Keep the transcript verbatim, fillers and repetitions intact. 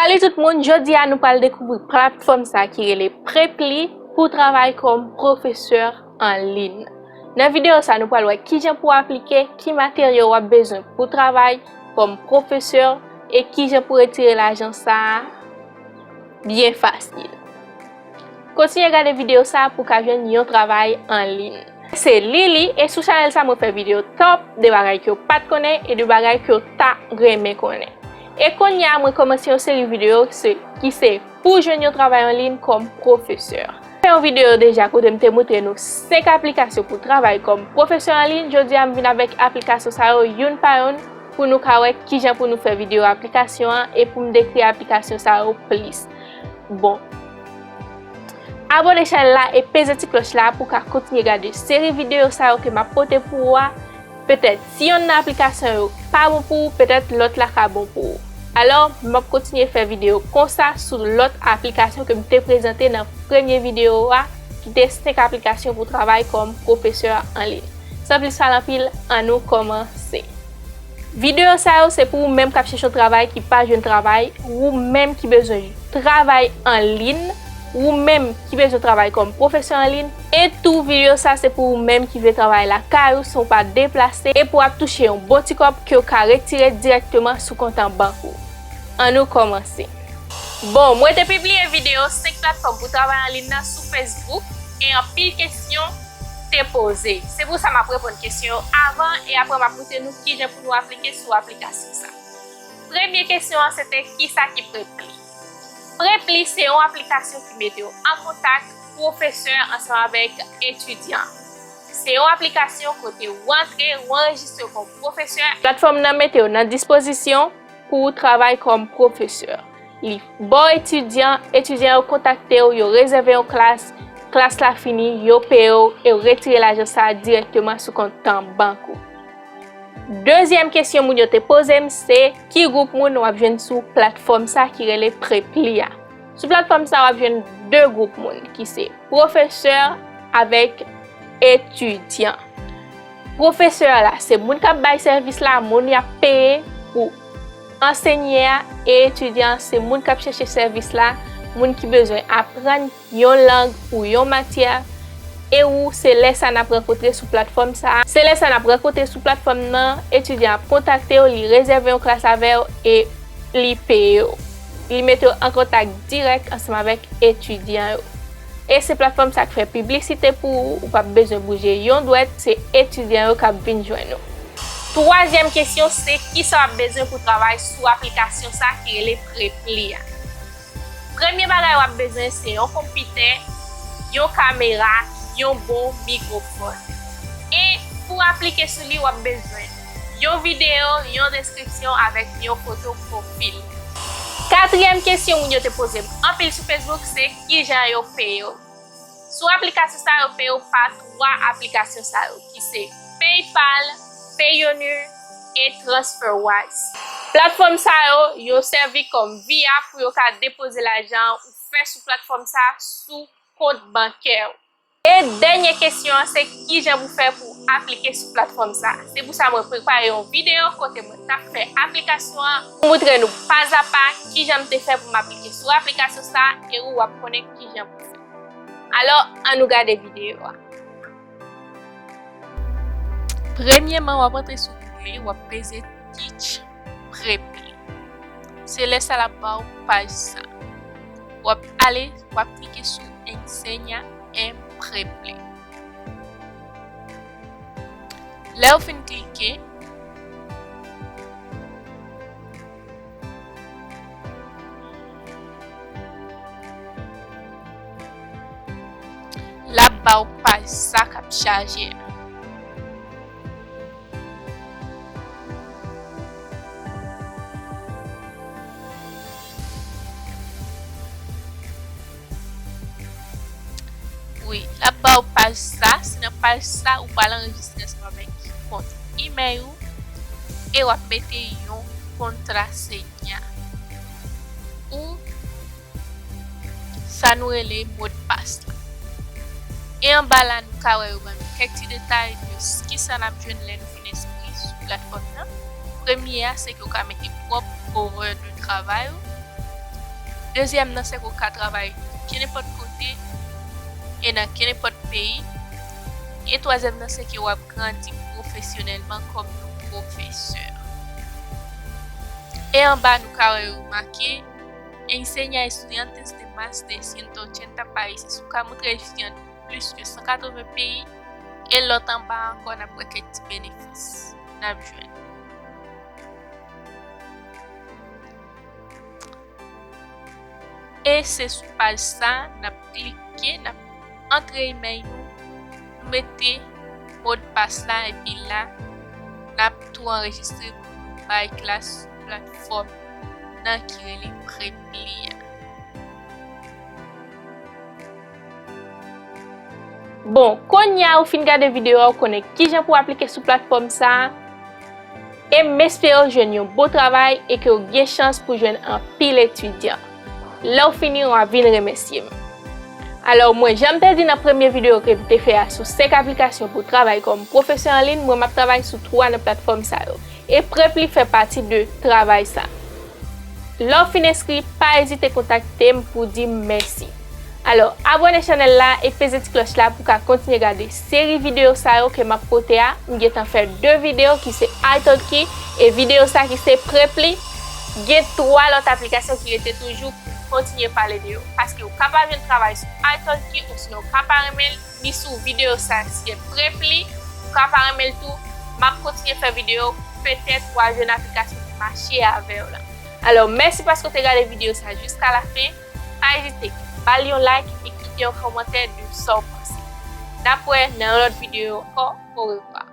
Salut tout moun, jodi a nou pral dekouvri platfòm sa ki rele Preply pou travay kòm pwofesè an liy. Nan videyo sa nou pral wè kijan pou aplike, ki materyo w ap bezwen pou travay kòm pwofesè e kijan pou retire lajan sa a byen fasil. Kontinye gade videyo sa pou w ka jwenn yon travay an liy. Se Lili e sou chanèl sa mwen fè videyo top de bagay ke w pa t konnen e de bagay ke w ta renmen konnen. E kounye a mwen kòmanse yon seri videyo se, ki se pou jwenn yon travay an liy kòm pwofesè. Fè yon videyo deja kote m te montre nou senk aplikasyon pou travay kòm pwofesè an liy. Jodi a m vin avèk aplikasyon sa yo youn pa youn pou nou ka wè kijan pou nou fè videyo aplikasyon an e pou m dekri aplikasyon sa yo plis. Bon. Abòne chanèl la e peze ti klòch la pou w ka kontinye gade seri videyo sa yo ke m ap pote pou ou a. Petèt si yonn nan aplikasyon yo pa bon pou ou, petèt lòt la ka bon pou ou. Alò, m ap kontinye fè videyo konsa sou lòt aplikasyon ke m te prezante nan premye videyo a, ki te senk aplikasyon pou travay kòm pwofesè an liy. San plis pale anpil, annou kòmanse. Videyo sa yo se pou ou menm k ap chèche yon travay ki pa jwenn travay, ou menm ki bezwen travay an liy, ou menm ki bezwen travay kòm pwofesè an liy, e tou videyo sa se pou ou menm ki vle travay lakay ou san w pa deplase e pou w ap touche yon bon ti kòb ke w ka retire dirèkteman sou kont an bank ou. Annou kòmanse. Bon, mwen te pibliye videyo senk platfòm pou travay an liy nan sou Facebook e anpil kesyon te poze. Se pou sa m ap reponn kesyon yo avan e apre m ap montre nou kijan pou nou aplike sou aplikasyon sa. Premye kesyon an se te kisa ki Preply? Preply se yon aplikasyon ki mete w an kontak pwofesè ansanm avèk etidyan. Se yon aplikasyon kote ou antre, ou anrejistre kòm pwofesè. Platfòm nan mete w nan dispozisyon pou w travay kòm pwofesè. Li ba w etidyan, etidyan yo kontakte w, yo rezève yon klas, klas la fini, yo peye w e yo retire lajan sa a dirèkteman sou kont an bank ou. Dezyèm kesyon moun yo te poze m se, ki gwoup moun w ap jwenn sou platfòm sa ki rele Preply a? Sou platfòm sa w ap jwenn de gwoup moun ki se pwofesè avèk etidyan. Pwofesè la se moun k ap bay sèvis la, moun y ap peye pou ansenye a, e etidyan se moun k ap chèche sèvis la, moun ki bezwen aprann yon lang ou yon matyè, e ou se lè sa n ap rankontre sou platfòm sa a. Se lè sa n ap rankontre sou platfòm nan, etidyan ap kontakte w, li rezève yon klas avè w e li peye w. Li mete w an kontak dirèk ansanm avèk etidyan yo. E se platfòm sa k fè piblisite pou ou, ou p ap bezwen bouje yon dwèt, se etidyan yo k ap vin jwenn ou. Twazyèm kesyon se kisa w ap bezwen pou travay sou aplikasyon sa ki rele Preply a. Premye bagay w ap bezwen se yon konpitè, yon kamera, yon bon mikwofòn. E pou aplike sou li, w ap bezwen yon videyo, yon deskripsyon avèk yon foto pwofil. Katriyèm kesyon moun yo te poze m anpil sou Facebook se kijan yo peye w. Sou aplikasyon sa yo peye w pa twa aplikasyon sa yo ki se PayPal, Payoneer e TransferWise. Platfòm sa yo, yo sèvi kòm via pou yo ka depoze lajan ou fè sou platfòm sa sou kont bankè w. E dènye kesyon an se kijan pou fè pou aplike sou platfòm sa. Se pou sa mwen prepare yon videyo kote mwen t ap fè aplikasyon an pou moutre nou pazapa kijan m te fè pou m aplike sou aplikasyon sa e ou w ap konnen kijan pou fè. Alò, annou gade videyo a. Premyèman, w ap antre sou Google, w ap peze Teach Preply. Se lè sa l ap ba w paj sa. W ap ale, w ap klike sou Enseña en Preply. Lè w fin klike, l ap ba w paj sa k ap chaje a. Wi, l ap ba w paj sa. Se nan paj sa ou pral anrejistre ansanm avèk kont imèl ou e w ap mete yon kontraseña ou sa nou rele modpas la. E anba la, nou ka wè yo ban nou kèk ti detay de s-, kisa n ap jwenn lè nou fin enskri sou platfòm nan. Premye a, se ke w ka mete pwòp orè de travay ou. Dezyèm nan, se ke w ka travay kenenpòt kote e nan kenenpòt peyi. E twazyèm nan, se ke w ap grandi pwofesyonèlman kòm yon pwofesè. E anba, nou ka wè yo make, enseña a estudiantes de más de ciento ochenta países. Ou ka montre etidyan plis ke san katreven peyi, e lòt anba ankò, n ap wè kèk ti benefis n ap jwenn. E se sou paj sa, n ap klike, n ap antre imèl nou, nou mete modpas la, epi la, n ap tou anrejistre pou nou bay klas sou platfòm nan ki rele Preply a. Bon, kounye a ou fin gade videyo a, ou konnen kijan pou w aplike sou platfòm sa a. E m espere w jwenn yon bon travay e ke w gen chans pou jwenn anpil etidyan. Lè w fini, w a vin remèsye m. Alò, mwen, jan m te di nan premye videyo ke m te fè a sou senk aplikasyon pou travay kòm pwofesè an liy, mwen, m ap travay sou twa nan platfòm sa yo. E Preply fè pati de travay sa. Lè w fin enskri, pa ezite kontakte m pou di m mèsi. Alò, abòne chanèl la e peze ti klòch la pou w ka kontinye gade seri videyo sa yo ke m ap pote a. M gentan fè de videyo ki se italki e videyo sa ki se Preply. Gen twa lòt aplikasyon ki rete toujou pou m kontinye pale de yo. Paske ou kapab jwenn travay sou italki, osinon ou ka pa renmen l, ni sou videyo sa, si se Preply, ou ka pa renmen l tou, m ap kontinye fè videyo, petèt w a jwenn aplikasyon ki mache avè w la. Alò, mèsi paske w te gade videyo sa jiska la fen. Pa ezite, ba l yon like e kite yon kòmantè de sa w panse. N ap wè nan yon lòt videyo ankò. Orevwa.